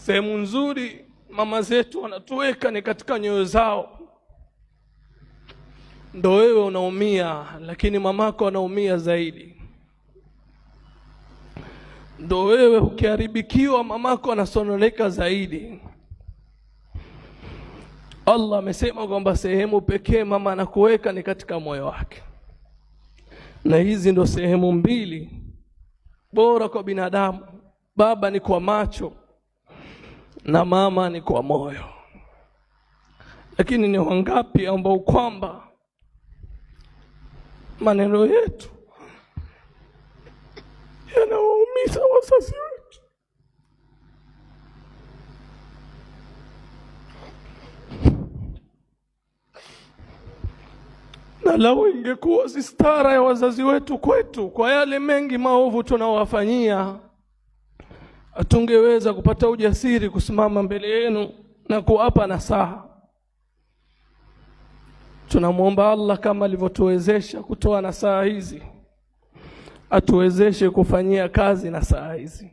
Sehemu nzuri mama zetu wanatuweka ni katika nyoyo zao. Ndo wewe unaumia, lakini mamako anaumia zaidi. Ndo wewe ukiharibikiwa, mamako anasononeka zaidi. Allah amesema kwamba sehemu pekee mama anakuweka ni katika moyo wake, na hizi ndo sehemu mbili bora kwa binadamu. Baba ni kwa macho na mama ni kwa moyo. Lakini ni wangapi ambao kwamba maneno yetu yanawaumiza wazazi wetu? Na lau ingekuwa si stara ya wazazi wetu kwetu, kwa yale mengi maovu tunawafanyia, hatungeweza kupata ujasiri kusimama mbele yenu na kuwapa nasaha. Tunamwomba Allah kama alivyotuwezesha kutoa nasaha hizi, atuwezeshe kufanyia kazi nasaha hizi.